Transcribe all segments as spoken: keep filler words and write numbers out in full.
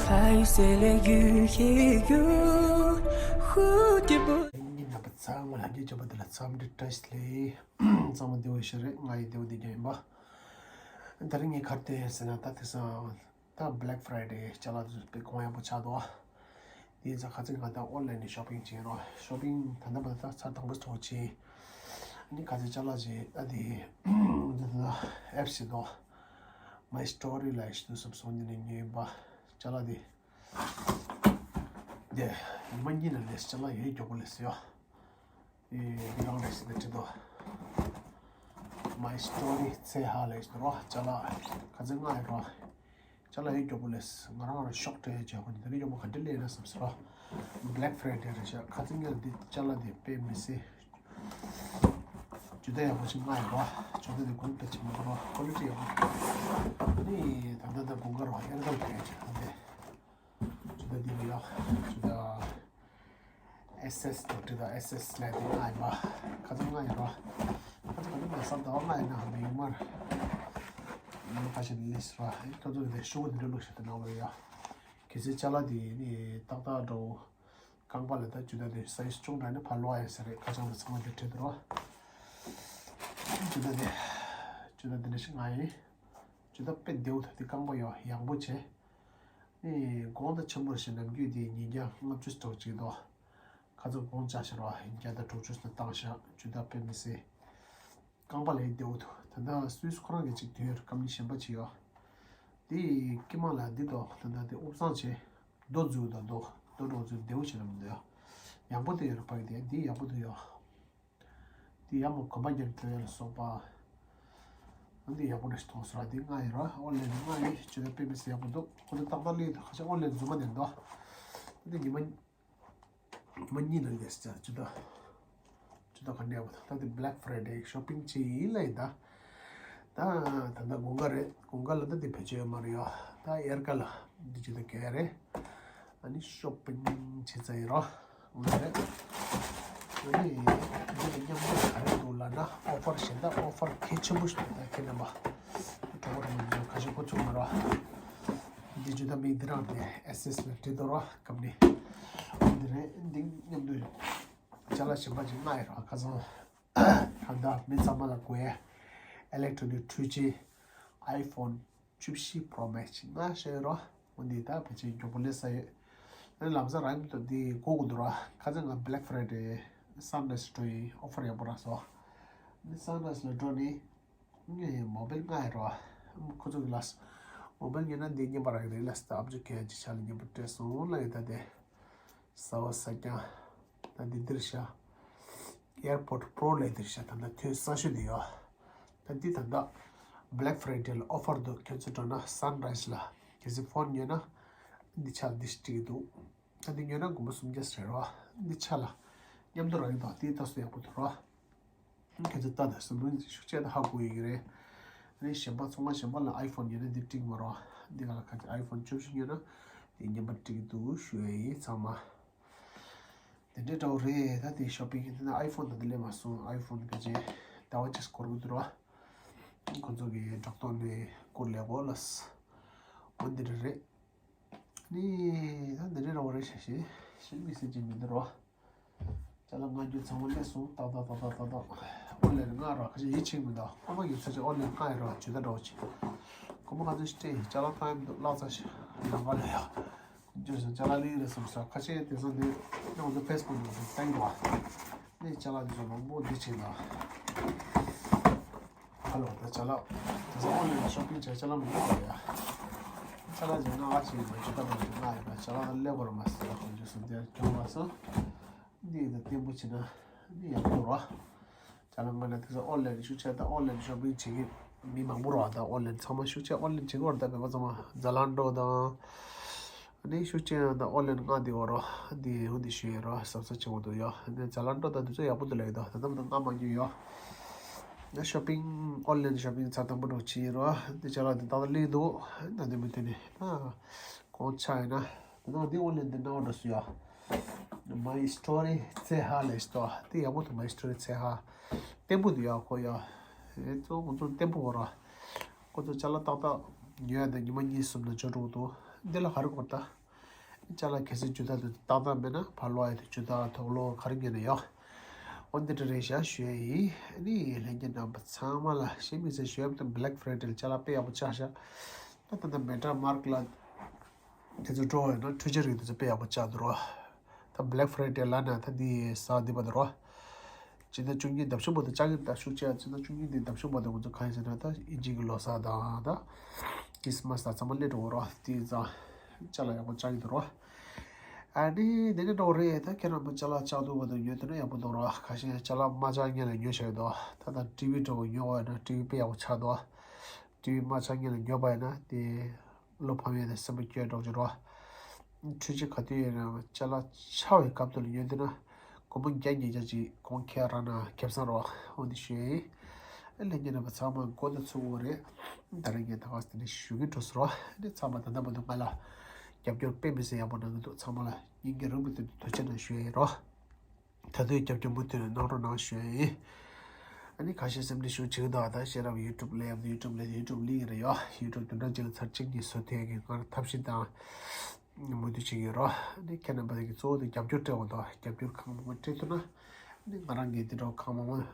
还有谁来愈黑愈蝴蝶不 ཡིན་ན་པ་ཚང་མ་ལ་རྒྱུ་ཅོ་པ་དེ་ལ་འཚམས་འདྲི་བཀྲ་ཤིས་བདེ་ལེགས། ཚང་མ་བདེ་པོ་ཞིག་རེད། ང་ཡི་བདེ་པོ་བདེ་རྐྱང་ཡིན་པ། ད་རིང་ངས་ག་རེ་བལྟས་ཟེར་ན། ད་དེང་སང་ད་Black Friday ཅ་ལག་དེ་ཚོ་དཔེ་གོང་ཡངས་པོ་ཆགས་འདུག་དེ་ཡིན་ཙང་ཁ་སང་ང་ད་ཨོན་ལན་ནས་ཤོ་པིང་བྱས་རོགས། ཤོ་པིང་ད་ལྟ་བར་དུ་ད་ཚར་དང་པོ་ཐོག་བྱས། ཨ་ནི་ཁ་སང་ཅ་ལག་ཅིག་ད་དེ་ཨེབ་ཞིག་འདུག My Story ལབ་ཞིག་འདུག་བསམ་སོང་། འདི་ནས་ཉོས་ཡིན་པ། ཅ་ལག་དེ། དེ་ཉི་མ་གཉིས་ནང་ལས་ཅ་ལག་ཡོད་མགྱོགས་པོ་ལས་ཡོད། ཨེ། འདི་རང་རེད་ཟེར་ནས་བྲིས་འདུག My Story ཚེ་ཧ་ལས་ཟེར་རོ། ཅ་ལག་ཁ་སང་ང་ཡོད་རོ། ཅ་ལག་ཡོད་མགྱོགས་པོ་ལས། ང་རང་རང་ཤོག་སྤྲད་བྱས་ཁོ་ནི་དེ་རིང་མགྱོགས་པོ་ག་འདྲ་ལས་ན་བསམ་ཟེར་རོ། Black Friday རེད་ཤག་ཁ་སང་ངས་འདི་ཅ་ལག་འདི་དཔེ་མི་སྲིད། ཇུ་ད་ཡག་པོ་ཞིག་མངགས་ཡོད་རོ། ཇུ་ད་འདི་ཀུན་དཔེ་ཆེན་པོ་རོ། ཀོ་ལི་ཊི་ཡག་པོ། ཨ་ནི་ད་ལྟ་ད་དགུན་ཁ་རོ། དབྱར་ཁ་ལ་ཕེབས་བྱས་ད་འདི། ཇུ་ད་འདི་ལ་ཡོད། ཇུ་ད་ཨེས་ཨེས་དང་ཇུ་ད་ཨེས་ཨེས་ལས་དེ་མངགས་ཡིན་པ། ཁ་སང་མངགས་ཡིན་པ། ཁ་སང་ག་ནས་མ་བསམ་ད་མངགས་ཡིན་ན་ཧ་མི་ཡོང་མར། ཡང་ཁ་ཤས་ལས་སྲ་ཁ་ཚོ་དེ་ཤོག་གུ་འདི་འདྲ་བླུགས་ཤིག་དེ་ནང་ལ་ཡོད། གལ་སྲིད་ཅ་ལག་དེ་ནི་ཏག་ཏག་འགྲོ། རྐང་པ་ལ་ད་ཇུ་ད་དེ་སའི་ཛི་ཆུང་དྲགས་ན་ཕར་སློག་ཡ་ཟེར་རེད། ཁ་བྱང་ལ་ཚང་མ་དེ་བྲིས་འདུག་རོ། ཇུ་ད་དེ་ཇུ་ད་དེ་འདྲ་ཞིག་མངགས་ཡིན། ཇུ་ད་དཔེ་བདེ་པོ་ད་དེ་རྐང་པ་ཡོད་ཡག་པོ་བྱས། ཨེ། གོང་ད་ཆེན་པོ་ཞིག་ནམ་རྒྱུན་དེ་ཉིས་བརྒྱ་ལྔ་བཅུ་སྟོང་ཅིག་འདུག་ཁ་ཚོ་གོང་ཆ་ཞིག་རོ། ཉིས་བརྒྱ་དང་དྲུག་ཅུ་ཙམ་བཏང་ཤག་ཇུ་ད་དཔེ་མི་སྲིད། རྐང་པ་ལས་བདེ་པོ་འདུག་ད་ལྟ་སུད་སི་ཁོ་རང་གི་ཅིག་དུས་ཀམ་པ་ནི་གཞན་པ་ཅིག་ཡོད། དེ་དཀྱིལ་མ་ལ་འདི་འདུག་ད་ལྟ་དེ་དབུགས་གཙང་བྱས། རྡོ་འཛུགས་དང་རྡོ། རྡོ་འགྲོ་ཚུལ་བདེ་པོ་བྱས་ན་མི་འདུག་ཡ། ཡག་པོ་དེ་ཡོད་རེད་པ། དེ་འདི་ཡག་པོ་འདུག་ཡ། དེ་ཡག་མོ་གོམ་པ་རྒྱབ་འགྲོ་ཡ་ལ་སོགས་པ། འདི་ཡག་པོ་རེད་མཐོང་སོང་ར། འདི་མངགས་ཡིན་ར། ཨོན་ལན་མངགས་ཡིན། ཇུ་ད་དཔེ་མི་སྲིད་ཡག་པོ་འདུག་ཁོ་ཚོ་ཏག་ཏག་སླེབས་འདུག་ཁ་ཤས་ཨོན་ལན་རྫུན་མ་ནས་འདུག་འདི་ཉི་མ། མ་གཉིས་ལ་ལས་ཅ་ཇུ་ད། ཇུ་ད་ག་འདྲ་བ་ད་དེ་Black Friday ཤོ་པིང་བྱས་ཡིན་ལ་ཡིན་ད། ད་ད་ད་དགུན་ཁ་རེད། དགུན་ཁ་ལ་ད་དེ་བེད་སྤྱོད་ཡོད་མ་རེད་ཡ། ད་དབྱར་ཁ་ལ་འདི་ཇུ་ད་ག་རེད། ཨ་ནི་ཤོ་པིང་བྱས་ཚར་ཡིན་རོ། འོ་རེད། ཨ་ནི་འདི་ལ་མཉམ་དུ་ག་རེ་འདུག་ལབ་ན་ཨོ་ཕར་ཞེ་དྲག་ཨོ་ཕར་གལ་ཆེན་པོ་ཞིག་འདུག་ད་ཁྱེད་རྣམ་པ་གྲོགས་པོ་རྣམ་པ་ཁ་ཤས་གོ་ཚུགས་མ་རོ། འདི་ཇུ་ད་མིང་འདི་རང་དེ་ཨེས་ཨེས་ལ་བྲིས་འདུག་རོ། ཀམ་པ་ནི་འདི་རེད། འདི་མཉམ་དུ་ཅ་ལག་གཞན་པ་ཅིག་མངགས་ཡོད་ར། ཁ་སང་ད་ལྟ་མི་ཚང་མ་ལ་དགོས་ཡས་ཨི་ལེག་ཊྲོ་ནིག་འཕྲུལ་ཆས་ཨའི་ཕོན་བཅུ་བཞི་པྲོ་མེག་སི་ཅིག་མངགས་བཞག་ཡོད་ར། འོ་འདི་ད་ཕལ་ཆེར་མགྱོགས་པོ་སླེབས་ས་ཡོད། ཨ་ནི་ལམ་སང་རང་ཡུལ་དུ་འདི་དགོས་དགོས་འདུག་ར། ཁ་སང་ང་Black Friday Sunrise འགྲོ་ཡིན། ཨོ་ཕར་ཡག་པོ་རག་སོང་། ཨ་ནི་Sunrise ལ་འགྲོ་ནི། ངས་མོ་བེལ་མངགས་ཡོད་ར། ཁོ་ཚོ་གི་ལགས། མོ་བེལ་ཉོས་ན་འདི་རྙིང་པ་རག་གི་རེད་ལགས། ད་ཨབ་ཇུ་གལ་ཅིག་ཆ་ལ་རྙིང་པ་སྤྲད་སོང་ལབ་ཡོད། ད་དེ་ཟ་བ་ཟ་རྐྱང་། ད་འདི་འདིར་ཤག་ཨེར་པོ་ཌི་པྲོ་ལབ་འདིར་ཤག་ད་ལྟ་དུས་གསར་ཤོས་འདི་ཡོད། ད་འདི་ད་ལྟ་Black Friday ལ་ཨོ་ཕར་འདུག་ཁྱོད་ཚོ་འགྲོ་ན་Sunrise ལ་གལ་སྲིད་ཕོན་ཉོས་ན་འདི་ཆ་ལ་འདི་སྤྲད་ཀྱི་འདུག་ད་འདི་ཉོས་ན་དགོན་པ་སུམ་བརྒྱ་ཟེར་བ། འདི་ཆ་ལ་མཉམ་དུ་རག་གི་འདུག་འདི་ལྟ་སུ་ཡག་པོ་འདུག་ར། ཁྱེད་ཚོ་ལྟ་དང་བསམ་བློ་ཤུགས་ཆེ་ད་ཧ་གོ་ཡི་གི་རེད། ཨ་ནི་གཞན་པ་ཚོང་ཁང་གཞན་པ་ལ་ཨའི་ཕོན་ཉོས་ན་འདི་འགྲིག་མ་རེད། འདི་ག་ལ་ཁ་ཅིག་ཨའི་ཕོན་བཅུ་བཞི་ཉོས་ན་འདི་རྙིང་པ་འགྲིག་འདུག་ཞུ་ཡ་ཡིན་ཚང་མ། དེ་འདྲའི་འདྲ་བོ་རེད། ད་དེ་ཤོ་པིང་དེ་ན་ཨའི་ཕོན་ད་དེ་སླེབས་མ་སོང་། ཨའི་ཕོན་ཁ་ཅིག་ཟླ་བ་གཅིག་འགོར་གི་འདུག་ར། ཁོ་ཚོ་གི་སྒྲོག་ཐོག་ནས་བསྐུར་ལས་གོ་ལ། འོ་འདི་འདྲ་རེད། ནི་ད་འདི་འདྲའི་འདྲ་བོ་རེད་ཤག་ཤེས་ཤེས་མི་སྲིད་ཅིག་མི་འདུག་ར། ཅ་ལག་མངགས་རྒྱུ་ཚང་མ་སླེབས་སོང་། ཏག་ཏག་ཏག་ཏག་ཏག་ཏག་ཨོན་ལན་མངགས་རོགས། ཁ་ཤས་ཡིད་ཆེས་མི་འདུག་ཁོ་མ་ཡིན་ཚོད་ཅིག་ཨོན་ལན་མངགས་ཡོད་རོགས། ཇུ་ད་འདྲ་བོ་ཅིག་ཁོ་མོ་ཁ་ཚོད་ཤི་སྤྲད་ཡིན། ཅ་ལག་ཐང་ཡིན་འདུག་ལག་ཚ་ཞིག་ལམ་ཁ་ལ་ཡོད། ཁོ་ཚོས་ཅ་ལག་ལེན་རེད་བསམ་སོང་། ཁ་ཤས་དེ་ཚོ་འདི་ནི་ང་ཚོ་ཕེ་སི་བུག་ནང་དུ་བསྟན་འདུག་ནི་ཅ་ལག་འདི་ཚོ་མང་པོ་འདི་བྱས་འདུག་ཧ་ལོ། ད་ཅ་ལག་དེ་ཚོ་ཨོན་ལན་ཤོ་པིང་བྱས་ཅ་ལག་མང་པོ་ཡོད་ཡ། ཅ་ལག་ཅིག་མངགས་ཅིག་མ་ཇུ་ད་མ་ཇུ་མངགས་ཡོད་པ། ཅ་ལག་ལ་སླེབས་པར་མ་ཟད་ཁོང་ཚོས་སུ་དེར་གྱོང་བ་སོང་། འདི་ཡིན་ད་བརྟན་པོ་བྱས་ན་འདི་ཡག་པོ་རེད། ཅ་ལག་མངགས་ན་དེ་ཚོ་ཨོན་ལན་ཤུགས་ཆེ་ད་ཨོན་ལན་ཤོ་པིང་བྱེད་མཁན་མི་མང་པོ་རེད་བ། ད་ཨོན་ལན་ཚང་མ་ཤུགས་ཆེ་ཨོན་ལན་བྱེད་ཀྱི་ཡོད་རེད། ད་བོད་པ་ཚང་མ་ཛ་ལན་ཌོ་དང་། ནི་ཤུགས་ཆེ་ཡང་ད་ཨོན་ལན་མངགས་བསྡད་ཡོད་རེད། འདི་འོ་འདི་ཞུ་ཡོད་རེད། གཟབ་གཟབ་བྱེད་དགོས་འདུག་ཡ། འདི་ཛ་ལན་ཌོ་ད་དེ་ཚོ་ཡག་པོ་འདུག་ལབ་ཡོད། ད་ད་ད་མངགས་མ་མྱོང་ཡ། ད་ཤོ་པིང་ཨོན་ལན་ཤོ་པིང་ཚར་དང་པོ་འདྲ་བྱས་ཡིན་རེད་བ། འདི་ཅ་ལག་འདི་ཏག་ཏག་སླེབས་འདུག་ད་འདི་མི་འདི་ནི་ད་གོང་ཆག་ཡིན་ན་ད་ད་འདི་ཨོན་ལན་འདི་ནང་འགྲོ་སོང་ཡ། My Story ཚེ་ཧ་ལས་ཤི་ཏོ། དེ་ཡག་པོ་འདུག My Story ཚེ་ཧ། བརྟན་པོ་འདུག་ཡ་ཁོ་ཡ། ཨེ་ཙོ་ཁོ་ཚོ་བརྟན་པོ་ཡོད་ར། ཁོ་ཚོ་ཅ་ལག་ཏག་ཏག་ཉོ་ཡ་དང་ཉི་མ་གཉིས་གསུམ་ནང་འབྱོར་འགྲོ་གི་འདུག་འདི་ལ་ག་རེ་དགོས་ད། ཅ་ལག་གལ་སྲིད་ཇུས་གཏོགས་དེ་ཏག་ཏག་མེད་ན་ཕར་སློག་ཡ་དེ་ཇུས་གཏོགས་དོགས་སློག་ག་རེ་ཉན་ན་ཡོད། འོ་འདི་འདྲ་རེད་ཤག་ཞུ་ཡ་ཡིན། ཨ་ནི་ལྷན་རྒྱས་རྣམ་པ་ཚང་མ་ལ་གཞན་མི་ཚེ་ཞུ་ཡ་དང་Black Friday ལ་ཅ་ལག་དཔེ་ཡག་པོ་བཅག་ཤག་ད་ད་ལྟ་མེ་ཊ་མར་ཀེཊ་ལ་དེ་ཚོ་འགྲོ་བ་ཡིན་ན་འཕྲུལ་ཆས་རིགས་དེ་ཚོ་དཔེ་ཡག་པོ་བཅག་འདུག་རོ། ད་Black Friday ལབ་ན་ད་འདི་ཟ་འདི་པ་འདུག་རོ། སྤྱི་ཟླ་བཅུ་གཉིས་འདབ་ཆགས་པ་དང་ལྕགས་ཀྱི་ཟླ་ཤུགས་ཆེ་སྤྱི་ཟླ་བཅུ་གཉིས་འདི་འདབ་ཆགས་པ་དང་ང་ཚོ་གང་ཡིན་ཟེར་ན་ད་དབྱིན་ཇི་གི་ལོ་གསར་དང་ད་Christmas དང་ཚང་མ་སླེབས་འགྲོ་གི་རོ། དེ་ཙང་ཅ་ལག་ཡག་པོ་བཅག་གི་འདུག་རོ། ཨ་ནི་དེ་ནས་འགྲོ་རེད། ད་ཁྱེད་རང་མ་ཅ་ལག་ཆགས་འདུག་པ་དང་ཉོས་ཐུབ་ན་ཡག་པོ་འདུག་རོ། ཁ་ཤས་ཅ་ལག་མ་ཆགས་སྔོན་ལ་ཉོས་བཞག་གི་འདུག་ད་ད་ཊི་ཝི་འདྲ་པོ་ཉོ་དགོས་ན་ཊི་ཝི་དཔེ་ཡག་པོ་ཆགས་འདུག་ཊི་ཝི་མ་ཆགས་སྔོན་ལ་ཉོས་པ་ཡིན་ན་དེ་བློ་ཕམ་ཡས་དང་སེམས་པ་སྐྱོ་འགྲོ་གི་རོ། འཕྲུལ་ཆས་ག་དུས་ཡིན་ན་ཅ་ལག་ཆགས་པའི་སྐབས་དུ་ལ་ཉོས་དུས་ན་སྒོར་མོ་བརྒྱ་ཉིས་བརྒྱ་ཅིག་གོང་ཁེ་རང་ན་ཁེབས་སང་རོ། འོ་འདི་ཞུ་ཡ་ཡིན། ཨ་ལྷན་རྒྱས་རྣམ་པ་ཚང་མ་མགོ་ན་ཚུགས་འོ་རེད། ད་རེས་ངས་ད་ག་ཟེར་ནས་ཞུ་གི་འགྲོ་སོང་རོ། འདི་ཚང་མ་ད་ལྟ་བར་དུ་ང་ལ་རྒྱབ་སྐྱོར་དཔེ་མི་སྲིད་ཡག་པོ་གནང་གི་འདུག་ཚང་མ་ལ་སྙིང་གི་རུས་པའི་གཏིང་ནས་ཐུགས་རྗེ་གནང་ཞུ་ཡ་ཡིན་རོ། ད་དུང་རྒྱབ་སྐྱོར་མུ་མཐུད་ནས་གནང་རོགས་གནང་ཞུ་ཡ་ཡིན། ཨ་ནི་ཁ་ཤས་སེམས་ཁྲལ་ཞུ་བྱེད་ཀྱི་འདུག་ད་ཤེས་རབ་YouTube ལས་YouTube ལས་YouTube ལིང་རེ་ཡོད། YouTube དུམ་གྲངས་གཅིག་ལ་ཚར་གཅིག་གཉིས་བཟོ་ཐུབ་ཡ་གི་ང་རང་ཐབས་ཤེས་དང་མུ་མཐུད་བྱེད་ཀྱི་ཡོད་རོ། ཨ་ནི་ཁྱེད་རྣམ་པ་གི་གཙོ་བོ་དེ་རྒྱབ་སྐྱོར་སྤྲད་དགོས་འདུག་རྒྱབ་སྐྱོར་གང་མང་མང་སྤྲད་ཐུབ་ན་ཨ་ནི་ང་རང་གིས་དེ་འདྲ་གང་མང་མང་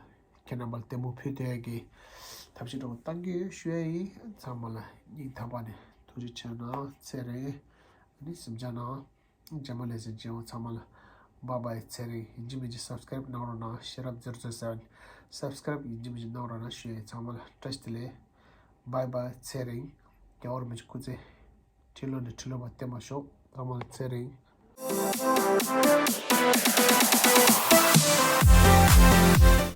ཁྱེད་རྣམ་པ་ལ་ལྟད་མོ་ཕུལ་ཐུབ་ཡ་གི་ཐབས་ཤེས་འདྲ་བོ་གཏང་གི་ཡོད་ཞུ་ཡ་ཡིན། ཚང་མ་ལ་སྙིང་ཐག་པ་ནས་ཐུགས་རྗེ་ཆེ་གནང་། ཚེ་རིང་། ཨ་ནི་སེམས་ཅན་གནང་། རྗེས་མ་ལས་ཟིན་བྱེད་འོང་། ཚང་མ་ལ་བཱའི་བཱའི། ཚེ་རིང་། ཡིན་གཅིག་མིན་གཅིག་སབ་སི་ཀ་རེབ་གནང་རོགས་གནང་། ཤེས་རབ་ཛི་རོ་ཛི་རོ་སེ་བན། སབ་སི་ཀ་རེབ་ཡིན་གཅིག་མིན་གཅིག་གནང་རོགས་གནང་ཞུ་ཡ་ཡིན། ཚང་མ་ལ་བཀྲ་ཤིས་བདེ་ལེགས། བཱའི་བཱའི། ཚེ་རིང་། རྒྱལ་བ་རིན་པོ་ཆེ་སྐུ་ཚེ་ཁྲི་ལོ་ནས་ཁྲི་ལོ་བར་བརྟན་པར་ཤོག་ཚང་མ་ལ་ཚེ་རིང་།